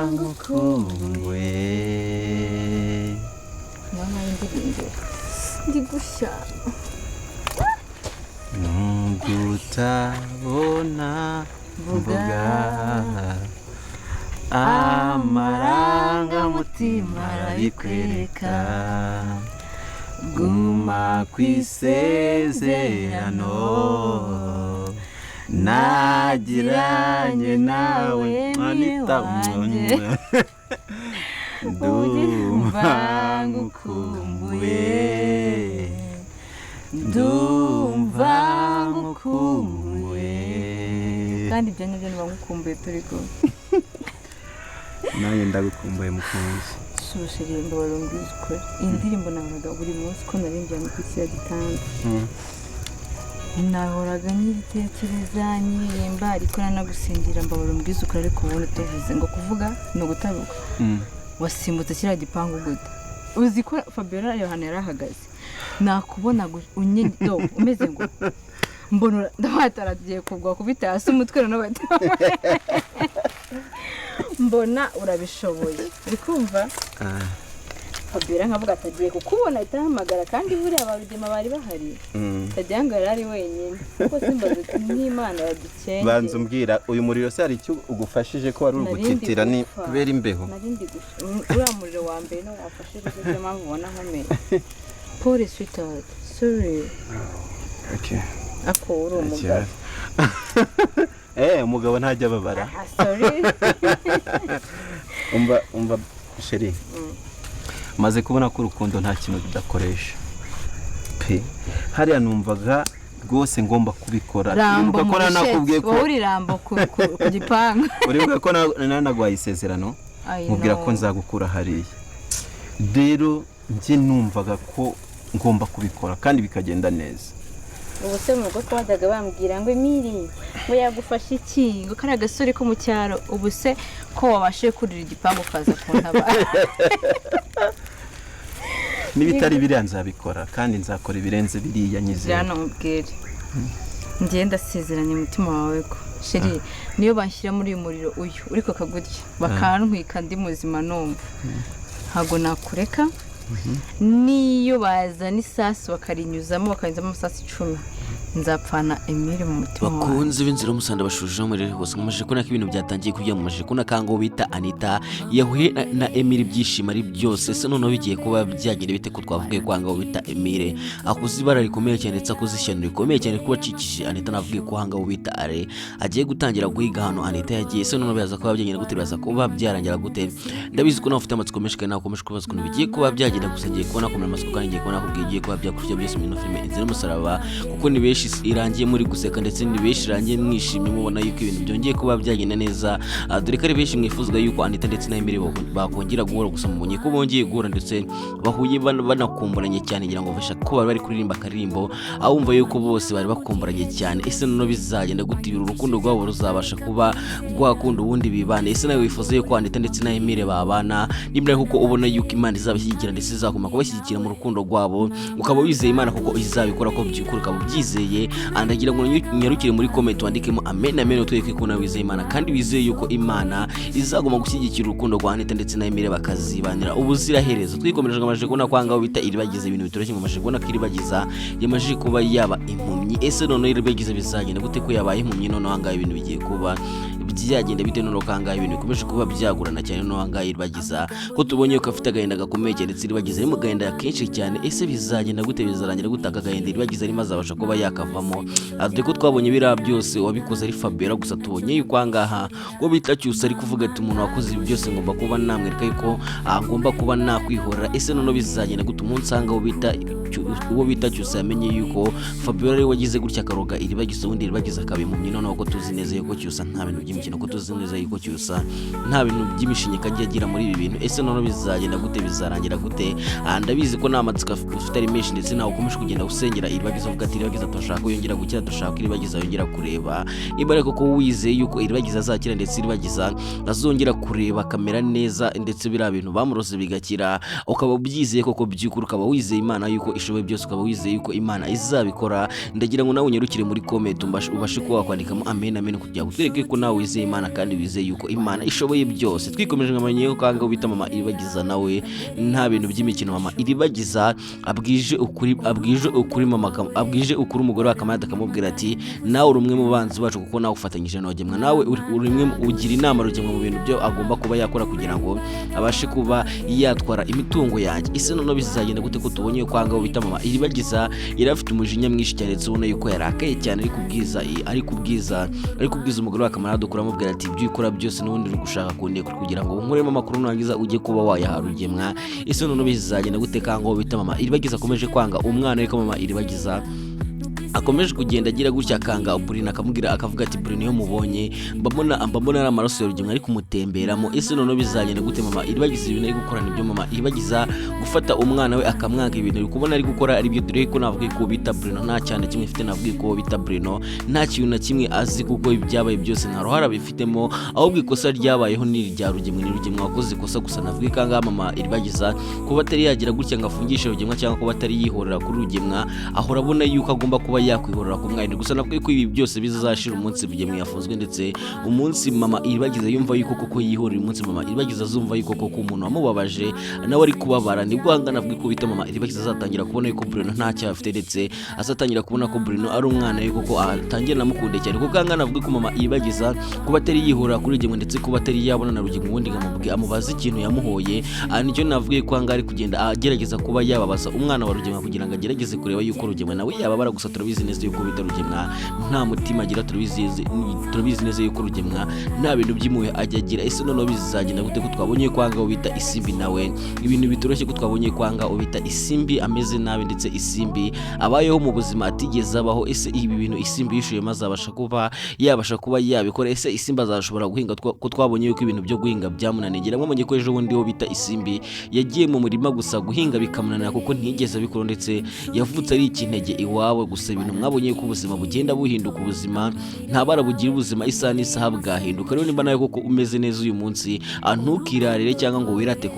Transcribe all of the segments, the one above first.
Ngukumbuye. Nawe nawe ndirimbo ndi gushya. Nubwo utabona mvuga, amarangamutima arabikwereka. Guma ku isezerano nagiranye nawe, Anita. Wanjye. Ndumva ngukumbuye, ndumva ngukumbuye. Kandi ibyo ngibyo niba ngukumbuye turi kumwe. Nanjye ndagukumbuye, mukunzi. Chéri, mbabarira umbwize ukuri, iyi ndirimbo nahoraga buri munsi ko nari ndyamye kuri kiriya gitanda, nahoraga nyibitekereza, nyiririmba, ariko nanagusingira. Mbabarira umbwize ukuri, ariko ubundi tuvuze ngo kuvuga ni ugutaruka, wasimbutse kiriya gipangu gute? Uzi ko Fabiola Yohana yari ahagaze, nakubona unyedo umeze ngo mbona ndabataragiye kugwa kubita hasi umutwe, noneho bahita mbona urabishoboye. Uri kumva Fabiola nkavuga ati agiye kukubona, ahita ahamagara, kandi buriya ba Rugema bari bahari, utagira ngo yari ari wenyine, kuko simbaza uti nk'Imana yadukengeye. Banza umbwira, uyu muriro se hari icyo ugufashije, ko wari uri Narindi gutitira ni gupfa. kubera imbeho? Narindi gusa uriya muriro wa mbere niwo wafashije, niyo mpamvu ubona nkomeye. Pole sweetheart, sorry. Okay. Ako uri umugabo. Eh, umugabo ntajya ababara. Ah, sorry. Umva, umva chéri, maze kubona ko urukundo nta kintu rudakoresha pe. Hariya numvaga rwose ngomba kubikora. Rambo. Uribuka ko Mu nanakubwiye busheti ko wowe uri Rambo ku gipangu. Uribuka ko nanaguhaye isezerano, I mubwira know. ko nzagukura hariya. Rero njye numvaga ko ngomba kubikora kandi bikagenda neza. Ubu se mu rugo ko bajyaga bambwira ngo Emiri ngo yagufasha iki, ngo kariya gasore ko mu cyaro, ubu se ko wabashije kurira igipangu ukaza kuntabara? N'ibitari biriya nzabikora, kandi nzakora ibirenze biriya nyizera. Jana mubwire, njye ndasezeranye umutima wawe ko, chéri, niyo banshyira muri uyu muriro uyu uri kagutya bakantwika ndi muzima, numva ntabwo nakureka. Niyo bazana isasu bakarinyuzamo, bakanyuzamo amasasu 10, nzapfana Emile mu mutima wawe. Bakunze b'inzira musanda bashuje muri hose, nkomeje kubona ko ibintu byatangiye kujya mu majije, kubona kango bita Anita yahuye na Emile, ibyishimo ari byose. Se noneho bigiye kuba byagenda bite, ko twavugiye ko ahangaho bita Emile akoze ibara rikomeye cyane, ndetse akoze ishyano rikomeye cyane kuba acikije Anita? Navugiye ko ahangaho bita Are agiye gutangira guhiga hano Anita yagiye. Se noneho biraza kuba byagenda gute? Biraza kuba byarangira gute? Ndabizi ko nawe ufite amatsiko menshi kandi nawe ukomeje kubaza ukuntu bigiye kuba byagenda. Gusa ngiye kubona komera amatsiko, kandi ngiye kubona kubwiye igiye kuba byakurikira byose muri ino filime Inzira y'Umusaraba, kuko ni benshi irangiye muri guseka, ndetse ni benshi irangiye mwishimye, mubona yuko ibintu byongeye kuba byagenda neza. Dore ko ari benshi mwifuzaga yuko Anita ndetse na Emile bakongera guhura. Gusa mubonye ko bongeye guhura, ndetse bahuye banakumburanye cyane. Ngira ngo bashaka ko bari bari kuririmba akaririmbo, aho wumva yuko bose bari bakumburanye cyane. Ese noneho bizagenda gute? Ibi urukundo rwabo ruzabasha kuba rwakunda ubundi bibane? Ese nawe wifuza yuko Anita ndetse na Emile babana? Nimba kuko ubona yuko Imana izabashyigikira ndetse izaguma kubashyigikira mu rukundo rwabo, ukaba wizeye Imana kuko izabikora, ko by'ukuri ukaba ubyizeye, andagira ngo nyarukire muri comment wandikemo amen, amen, utwereke ko nawe wizeye Imana kandi wizeye yuko Imana izaguma gushyigikira urukundo rwa Anita ndetse na Emile bakazibanira ubuziraherezo. Twikomereje amaje kubona ko ahangaho bita Iribagiza ibintu bitoroshye, ngo amaje kubona ko Iribagiza yamaze kuba yaba impumyi. Ese noneho Iribagiza bizagenda gute ko yabaye impumyi? Noneho ahangaha ibintu bigiye kuba byagenda bite? Noneho kangahe ibintu bikomeje kuba byagurana cyane? Noneho ahangaha Iribagiza ko tubonye ko afite agahinda gakomeye cyane, ndetse Iribagiza ari mu gahinda kenshi cyane, ese bizagenda gute? Bizarangira gute? Aka gahinda Iribagiza arimo azabasha kuba yakavamo? Dore ko twabonye biriya byose wabikoze ari Fabiola. Gusa tubonye yuko ahangaha ngo bita Cyusa ari kuvuga ati umuntu wakoze ibi byose ngomba kuba namwereka yuko ngomba kuba nakwihorera. Ese noneho bizagenda gute umunsi ahangaha uwo bita Cyusa yamenye yuko Fabiola ariwe wagize gutya akaroga Iribagiza, ubundi Iribagiza akaba impumyi? Noneho ko tuzi neza yuko Cyusa nta bintu by'imikino, ko tuzi neza yuko Cyusa nta bintu by'imishinyika ajya agira muri ibi bintu, ese noneho bizagenda gute? Bizarangira gute? Ndabizi ko nta matsiko ufite ari menshi, ndetse nawe ukomeje kugenda usengera Iribagiza, uvuga ati Iribagiza turashaka ko yongera gukira, turashaka ko Iribagiza yongera kureba. Niba ariko ko wizeye yuko Iribagiza azakira, ndetse Iribagiza azongera kureba akamera neza, ndetse biriya bintu bamurose bigakira, ukaba ubyizeye koko by'ukuri, ukaba wizeye Imana yuko ishoboye byose, ukaba wizeye yuko Imana izabikora, ndagira ngo nawe unyarukire muri comment ubashe kuba wakwandikamo amen, amen, kugira ngo utwereke ko nawe wizeye Imana kandi wizeye yuko Imana ishoboye byose. Twikomeje nkamenya yuko ahangaha bita mama Iribagiza nawe nta bintu by'imikino. Mama Iribagiza abwije ukuri mama abwije ukuri umugore wa Kamarade, akamubwira ati: "Nawe uri umwe mu banzi bacu kuko nawe ufatanyije na Rugemwa, nawe uri umwe ugira inama Rugemwa mu bintu byo agomba kuba yakora kugira ngo abashe kuba yatwara imitungo yanjye." Ese noneho bizagenda gute ko tubonye ko ahangaha bita mama Iribagiza yari afite umujinya mwinshi cyane, ndetse ubona yuko yarakaye cyane, ari kubwiza umugore wa Kamarade ukuri, amubwira ati: "Ibyo ukora byose n'ubundi uri gushaka kundekura kugira ngo nkuremo amakuru, nurangiza ujye kuba wayaha Rugemwa." Ese noneho bizagenda gute kangaho bita mama Iribagiza akomeje kwanga umwana, ariko mama Iribagiza akomeje kugenda agira gutya akanga Burina, akamubwira, akavuga ati: "Burina iyo mubonye mbambona ari amaraso ya Rugemwa ari kumutemberamo." Ese noneho bizagenda gute? Mama Iribagiza ibintu ari gukora nibyo? Mama Iribagiza gufata umwana we akamwanga, ibintu uri kubona ari gukora ari byo? Dore ko navuga ko bita Bruno nta cyane kimwe mfite, navuga ko bita Bruno nta kintu na kimwe azi, kuko ibyabaye byose nta ruhare abifitemo, ahubwo ikosa ryabayeho ni irya Rugemwe, ni Rugemwe wakoze ikosa. Gusa navuga ko ahangaha mama Iribagiza kuba atari yagira gutya ngo afungishe Rugemwa cyangwa kuba atari yihorera kuri Rugemwa, ahora abona yuko agomba kuba yakwihorera ku mwana. Gusa navuga ko ibi byose bizashira umunsi Rugemwe yafunzwe, ndetse umunsi mama Iribagiza yumva yuko koko yihorera, umunsi mama Iribagiza azumva yuko koko umuntu wamubabaje nawe ari kubabara, nibwo ahangana avuga ko bita mama Iribagiza azatangira kubona yuko Bruno nta cyaha afite, ndetse azatangira kubona ko Bruno ari umwana we koko, atangira anamukunde cyane. Kuko ahangana avuga ko mama Iribagiza kuba atari yihorera kuri Rugemwe, ndetse kuba atari yabona na Rugemwe ubundi ngo amubaze ikintu yamuhoye, aha nicyo navuga ko ahangaha ari kugenda agerageza kuba yababaza umwana wa Rugemwe kugira ngo agerageze kureba yuko Rugemwe nawe yababara. Gusa turabizi neza yuko bita Rugemwa nta mutima agira, turabizi neza yuko Rugemwa nta bintu by'impuhwe ajya agira. Ese noneho bizagenda gute ko twabonye ko ahangaha bita Isimbi nawe ibintu bitoroshye, ko twabonye ko ahangaha bita Isimbi ameze nabi, ndetse Isimbi abayeho mu buzima atigeze abaho? Ese ibi bintu Isimbi yishyuye maze abasha kuba yabasha kuba yabikora? Ese Isimbi azashobora guhinga, ko twabonye yuko ibintu byo guhinga byamunaniye? Ngira ngo ko ejo bundi ho bita Isimbi yagiye mu murima gusa guhinga bikamunanira, kuko ntiyigeze abikora, ndetse yavutse ari ikinege iwabo. Gusa ibintu mwabonye ko ubuzima bugenda buhinduka, ubuzima nta bara bugira, ubuzima isaha n'isaha bwahinduka. Rero nimba nawe koko umeze neza uyu munsi, ntukirarire cyangwa ngo wirate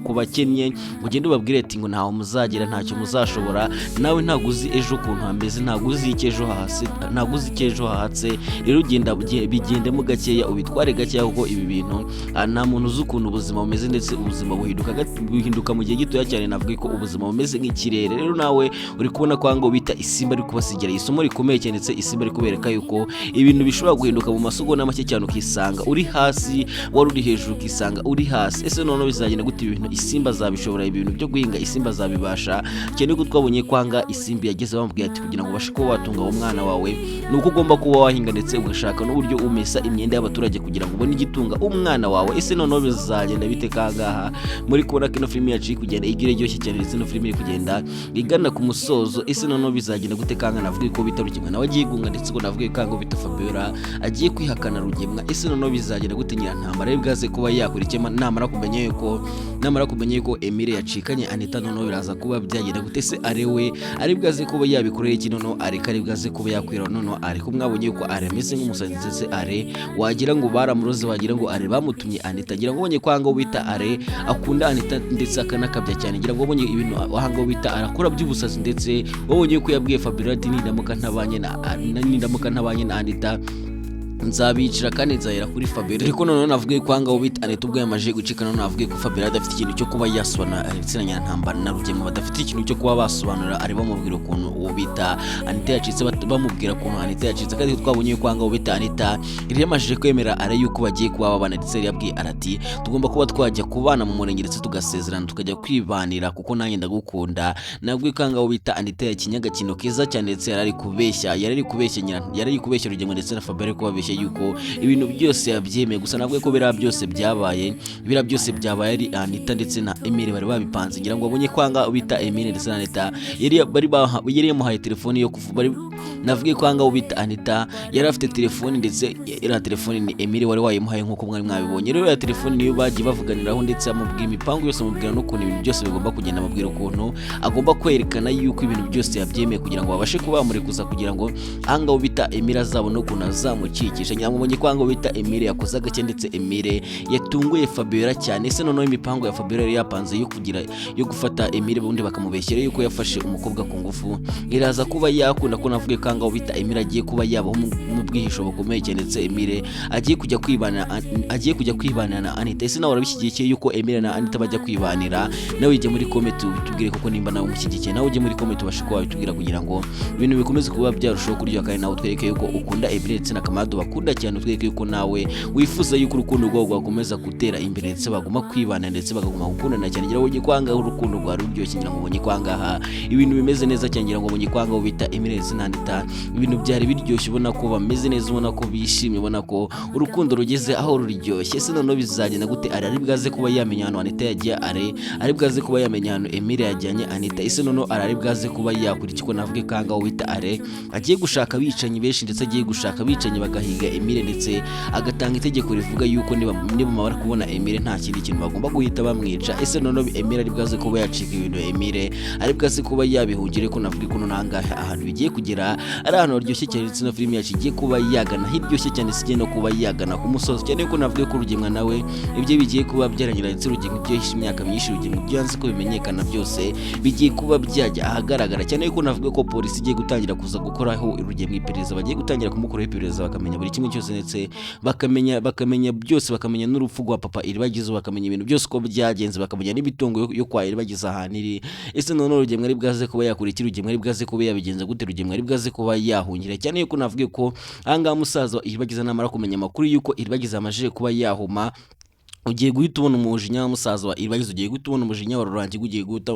ku bakennye, ugende ubabwire ati ngo ntaho muzagera, ntacyo muzashobora. Nawe ntabwo uzi ejo ukuntu hameze, ntabwo uzi icyo ejo hasi, ntabwo uzi icyo ejo hahatse. Rero ugenda bigendemo gakeya, ubitware gakeya, kuko ibi bintu nta muntu uzi ukuntu ubuzima bumeze, ndetse ubuzima buhinduka mu gihe gitoya cyane. Navuga ko ubuzima bumeze nk'ikirere. Rero nawe uri kubona ko ngo bita Isimbi ari kubasigira isomo rikomeye cyane, ndetse Isimbi ari kubereka yuko ibintu bishobora guhinduka mu masegonda make cyane, ukisanga uri hasi, wari uri hejuru ukisanga uri hasi. Ese noneho bizagenda gute? Ibintu Isimbi azabishobora? Ibintu byo guhinga Isimbi azabibasha? Cyane ko twabonye kwanga Isimbi yageze bamubwiye ati: "Kugira ngo ubashe kuba watunga umwana wawe ni uko ugomba kuba wahinga, ndetse ugashaka n'uburyo umesa imyenda y'abaturage kugira ngo ubone igitunga umwana wawe." Ese noneho bizagenda bite kangaha? Muri kubona ko ino filimi yacu iri kugenda igira iryoshye cyane, ndetse ino filimi iri kugenda igana ku musozo. Ese noneho bizagenda gute kanga navuga ko bita Rugemwa nawe agiye gunga, ndetse ko navuga ko bita Fabiola agiye kwihakana Rugemwa? Ese noneho bizagenda gute? Nyirantambara ari bwaze kuba yakora icyo namara kumenya yuko Emile yacikanye Anita? Noneho biraza kuba byagenda gute? Se arewe ari bwaze kuba yabikorera iki? Noneho areka ari bwaze kuba yakwira? Noneho ariko mwabonye yuko are ameze nk'umusazi, ndetse are wagira ngo baramuroze, wagira ngo are bamutumye Anita. Ngira ngo ubonye ko ahangaha bita are akunda Anita, ndetse akanakabya cyane. Ngira ngo ubonye ibintu ahangaha bita arakora by'ubusazi, ndetse wabonye ko yabwiye Fabiola ati: "Nindamuka ntabanye na Anita nzabicira kandi nzahera kuri Fabiola." Ariko noneho navuga ko ahangaha bita Anita ubwo yamaze gucika, noneho navuga ko Fabiola adafite ikintu cyo kuba yasobanura, ndetse na Nyirantambara na Rugema badafite ikintu cyo kuba basobanura. Ari bamubwira ukuntu uwo bita Anita yacitse, bamubwira ukuntu Anita yacitse, kandi twabonye ko ahangaha bita Anita yari yamajije kwemera are yuko bagiye kuba babana, ndetse yari yabwiye arati: "Tugomba kuba twajya kubana mu murenge, ndetse tugasezerana, tukajya kwibanira kuko nanjye ndagukunda." Nabwo ko ahangaha bita Anita yakinye agakino keza cyane, ndetse yari ari kubeshya Rugema ndetse na Fabiola, ari kubabeshya yuko ibintu byose yabyemeye. Gusa navuga ko biriya byose byabaye ari Anita ndetse na Emile bari babipanze. Ngira ngo babonye kwanga bita Emile ndetse na Anita yari yamuhaye telefoni yo kuvuga bari. Navuge ko ahangaha bita Anita yari afite telefoni, ndetse iriya telefoni ni Emile wari wayimuhaye nk'uko mwari mwabibonye. Rero iriya telefoni niyo bagiye bavuganiraho, ndetse amubwira imipango yose, amubwira n'ukuntu ibintu byose bigomba kugenda, amubwira ukuntu agomba kwerekana yuko ibintu byose yabyemeye kugira ngo babashe kuba bamurekuza, kugira ngo ahangaha bita Emile azabone ukuntu azamukikira. kumushakisha. Nyamubonye ko ngo bita Emile yakoze agake, ndetse Emile yatunguye Fabiola cyane. Ese noneho imipango ya Fabiola yari yapanze yo kugira yo gufata Emile ubundi bakamubeshyera yuko yafashe umukobwa ku ngufu iraza kuba yakunda? Ko navuge ko ngaho bita Emile agiye kuba yabaho mu bwihisho bukomeye cyane, ndetse Emile agiye kujya kwibanira na Anita. Ese nawe urabishyigikiye yuko Emile na Anita bajya kwibanira? Nawe ujye muri comment utubwire koko nimba nawe umushyigikiye. Nawe ujye muri comment ubashe kuba wabitubwira kugira ngo ibintu bikomeze kuba byarushaho kuryoha, kandi nawe utwereke yuko ukunda Emile ndetse na Kamado bakunda cyane, utwereke yuko nawe wifuza yuko urukundo rwabo rwakomeza gutera imbere, ndetse baguma kwibana, ndetse bakaguma gukundana cyane. Ngira ngo ubonye ko ahangaha urukundo rwari ruryoshye, ngira ngo ubonye ko ahangaha ibintu bimeze neza cyane, ngira ngo ubonye ko ahangaha bita Emile ndetse na Anita ibintu byari biryoshye, ubona ko bameze neza, ubona ko bishimye, ubona ko urukundo rugeze aho ruryoshye. Ese noneho bizagenda gute? Ari bwaze kuba yamenya ahantu Anita yagiye, ari bwaze kuba yamenya ahantu Emile yajyanye Anita. Ese noneho ari bwaze kuba yakora iki? Ko navuge ko ahangaha bita Are agiye gushaka abicanyi benshi, ndetse agiye gushaka abicanyi bagahiga Emile, ndetse agatanga itegeko rivuga yuko niba kubona Emile nta kindi kintu bagomba guhita bamwica. Ese noneho Emile ari bwaze kuba yacika ibintu, Emile ari bwaze kuba yabihungire? Ko navuga ko noneho ahangaha ahantu bigiye kugera ari ahantu haryoshye cyane, ndetse na filime yacu igiye kuba yagana hiryoshye cyane, sigiye no kuba yagana ku musozi cyane. Ko navuga ko Rugemwa nawe ibyo bigiye kuba byarangira, ndetse Rugemwa ibyo yahishe imyaka myinshi, Rugemwa ibyo yanze ko bimenyekana byose bigiye kuba byajya ahagaragara cyane. Ko navuga ko polisi igiye gutangira kuza gukoraho Rugemwa iperereza, bagiye gutangira kumukoraho iperereza, bakamenya buri kimwe cyose, ndetse bakamenya byose, bakamenya n'urupfu rwa papa Iribagiza, bakamenya ibintu byose uko byagenze, bakamenya n'imitungo yo kwa Iribagiza ahantu iri. Ese noneho Rugemwa ari bwaze kuba yakora iki? Rugemwa ari bwaze kuba yabigenza gute? Rugemwa ari bwaze kuba yahungira? Cyane yuko navuge ko ahangaha musaza wa Iribagiza namara kumenya amakuru yuko Iribagiza amajije kuba yahuma, ugiye guhita ubona umujinya wa musaza wa Iribagiza, ugiye guhita ubona umujinya wa Rurangirwa,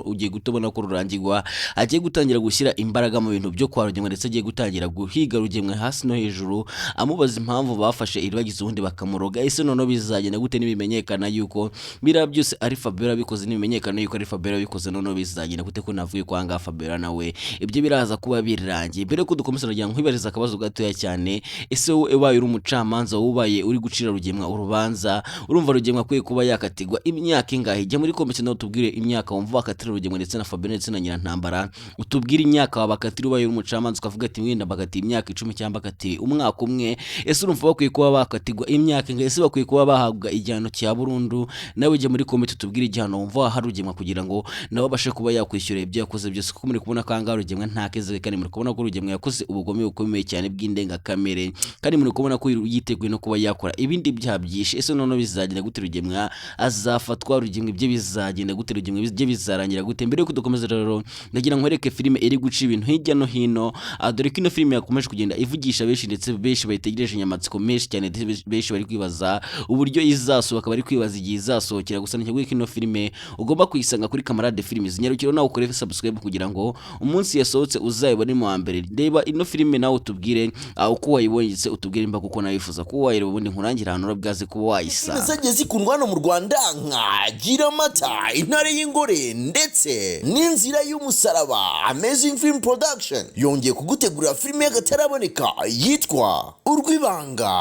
ugiye guhita ubona ko Rurangirwa agiye gutangira gushyira imbaraga mu bintu byo kwa Rugemwa, ndetse agiye gutangira guhiga Rugemwa hasi no hejuru, amubaza impamvu bafashe Iribagiza ubundi bakamuroga. Ese noneho bizagenda gute nibimenyekana yuko biriya byose ari Fabiola bikoze? Nibimenyekana yuko ari Fabiola bikoze, noneho bizagenda gute? Ko navuye kwa ngaha Fabiola nawe ibyo biraza kuba birangiye. Mbere yuko dukomeza, nagira ngo nkwibarize akabazo gatoya cyane. Ese wowe ubaye uri umucamanza, wowe ubaye uri gucira Rugemwa urubanza, urumva Rugemwa akwiye kuba yakatirwa imyaka ingahe? Jya muri comment nawe utubwire imyaka wumva wakatira Rugemwa ndetse na Fabiola ndetse na Nyirantambara. Utubwire imyaka wabakatira ubaye uri umucamanza, ukavuga ati wenda bakatiye imyaka 10 cyangwa bakatiye umwaka umwe. Ese urumva bakwiye kuba bakatirwa imyaka ingahe? Ese bakwiye kuba bahabwa igihano cya burundu? Nawe jya muri comment utubwire igihano wumva waha Rugemwa kugira ngo nawe abashe kuba yakwishyura ibyo yakoze byose, kuko muri kubona ko ahangaha Rugemwa nta keze, kandi muri kubona ko Rugemwa yakoze ubugome bukomeye cyane bw'indengakamere, kandi muri kubona ko yiteguye no kuba yakora ibindi byaha byinshi. Ese noneho bizagenda gute? Rugemwa azafatwa? Rugemwa ibyo bizagenda gute? Rugemwa ibyo bizarangira gute? Mbere yuko dukomeza rero, ndagira nkwereke filime iri guca ibintu hirya no hino, dore ko ino filime yakomeje kugenda ivugisha benshi, ndetse benshi bayitegereje inyamatsiko menshi cyane, ndetse benshi bari kwibaza uburyo izasohoka, bari kwibaza igihe izasohokera. Gusa nteguye ko ino filime ugomba kuyisanga kuri Kamarade Films. Nyarukiro nawe ukore subscribe kugira ngo umunsi yasohotse uzayibone mu wa mbere. Reba ino filime nawe utubwire uko wayibonye, ndetse utubwire imba kuko nawe wifuza kuba wayireba, ubundi nkurangira ahantu urabwaze kuba wayisanga. Zagiye zikundwa hano mu Rwanda nka Gira Amata, Intare y'Ingore ndetse n'Inzira y'Umusaraba. Amazing Film Production yongeye kugutegurira filime y'akataraboneka yitwa Urw'Ibanga.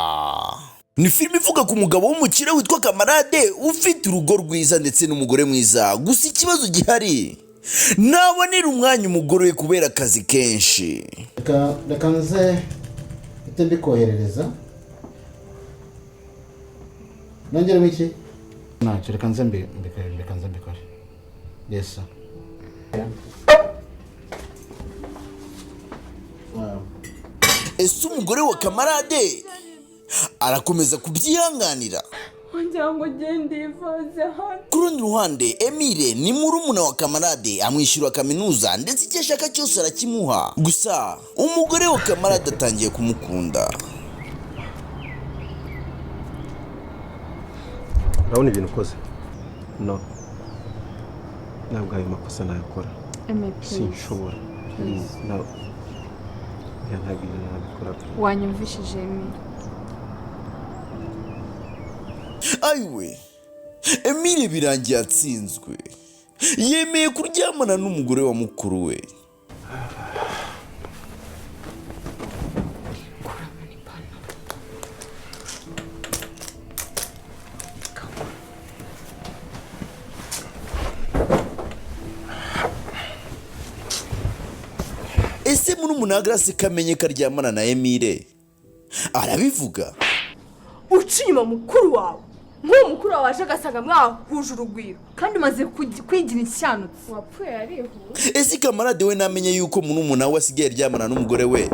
Ni filime ivuga ku mugabo w'umukire witwa Kamarade, ufite urugo rwiza ndetse n'umugore mwiza. Gusa ikibazo gihari, ntabonera umwanya umugore we kubera akazi kenshi. Reka nze mpite mbikoherereza. Nongeremo iki? Ntacyo, reka nze reka nze mbikore. Yes sir. Wow. Ese umugore wa Kamarade arakomeza kubyihanganira? Kugira ngo ugende ivaze hano. Ku rundi ruhande, Emile ni murumuna wa Kamarade, amwishyura kaminuza ndetse icyo ashaka cyose arakimuha. Gusa umugore wa Kamarade atangiye kumukunda. Urabona ibintu ukoze? No, ntabwo ayo makosa nayakora. Eme, please. Sinshobora, please, no. Oya, ntabwo ibintu nabikora. Wanyumvishije, Emi? Ayiwe, Emile birangiye atsinzwe, yemeye kuryamana n'umugore wa mukuru we. Kuramo n'ipantaro. Ese murumuna wa Grace kamenye ko aryamana na Emile, Arabivuga. Uca inyuma mukuru wawe, nk'uwo mukuru wawe aje agasanga mwahuje urugwiro. Kandi umaze kwigira inshyanutsi. Wapfuye yarihuse. Ese kamarade we namenye yuko murumuna we asigaye aryamana n'umugore we,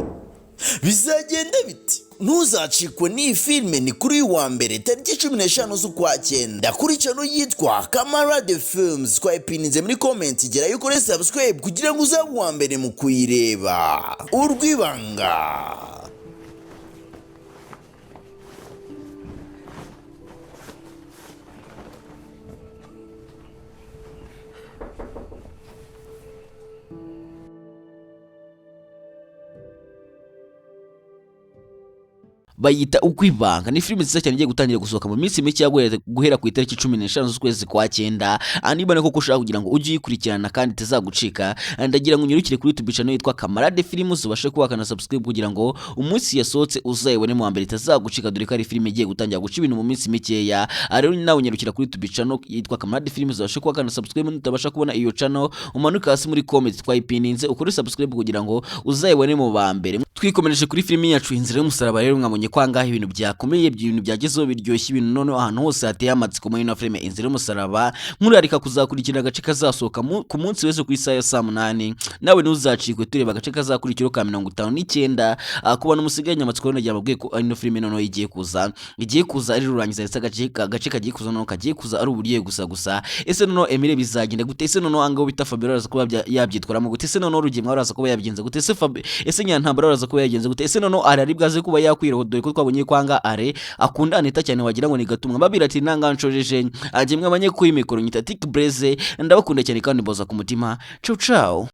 bizagenda biti? Ntuzacikwe n'iyi filime. Ni kuri uyu wa mbere tariki 15 z'ukwa 9 kuri channel yitwa Kamarade Films. Twayipininze muri comment. Gerayo ukore subscribe kugira ngo uzabe uwa mbere mu kuyireba. Urwibanga. Bayita Ukwibanga. Ni filime nziza cyane igiye gutangira gusohoka mu minsi mike guhera ku itariki 15 z'ukwezi kwa cyenda. Niba koko ushaka kugira ngo ujye uyikurikirana kandi itazagucika, ndagira ngo unyarukire kuri YouTube channel yitwa Kamarade Films, ubashe kuba kana subscribe kugira ngo umunsi yasohotse uzayibone mu wa mbere, itazagucika, dore ko ari filime igiye gutangira guca ibintu mu minsi mikeya. Rero nawe unyarukira kuri YouTube channel yitwa Kamarade Films, ubashe kuba kana subscribe. Nutabasha kubona iyo channel, umanuke hasi muri comment, twayipininze, ukore subscribe kugira ngo uzayibone mu ba mbere. Twikomereje kuri filimi yacu Inzira y'Umusaraba. Rero mwabonye ko ahangaha ibintu byakomeye, ibintu byagezeho biryoshye, ibintu noneho ahantu hose hateye amatsiko muri ino filime Inzira y'Umusaraba. Nkurarika kuzakurikira agace kazasohoka ku munsi wese ku isaha ya saa 8. Nawe ntuzacikwe tureba agace kazakurikiraho ka 59. Ku bantu musigaye amatsiko, nagira babwiye ko ino filime noneho igiye kuza ari rurangiza, ndetse agace kagiye kuza noneho kagiye kuza ari uburyohe gusa gusa. Ese noneho Emile bizagenda gute? Ese noneho ahangaho bita Fabiola araza kuba yabyitwaramo gute? Ese noneho Rugema araza kuba yabigenza gute? Ese Nyantambara araza kuba yagenza gute? Ese noneho Are ari bwaze kuba yakwiroho, dore ko twabonye kwanga Are akunda Anita cyane, wagira ngo ni gatumwa. Mbabwira ati nanga nshojeje ajye mwabanye kuri mikoro nyita Tik Blaze. Ndabakunda cyane kandi mboza ku mutima. Ciao ciao.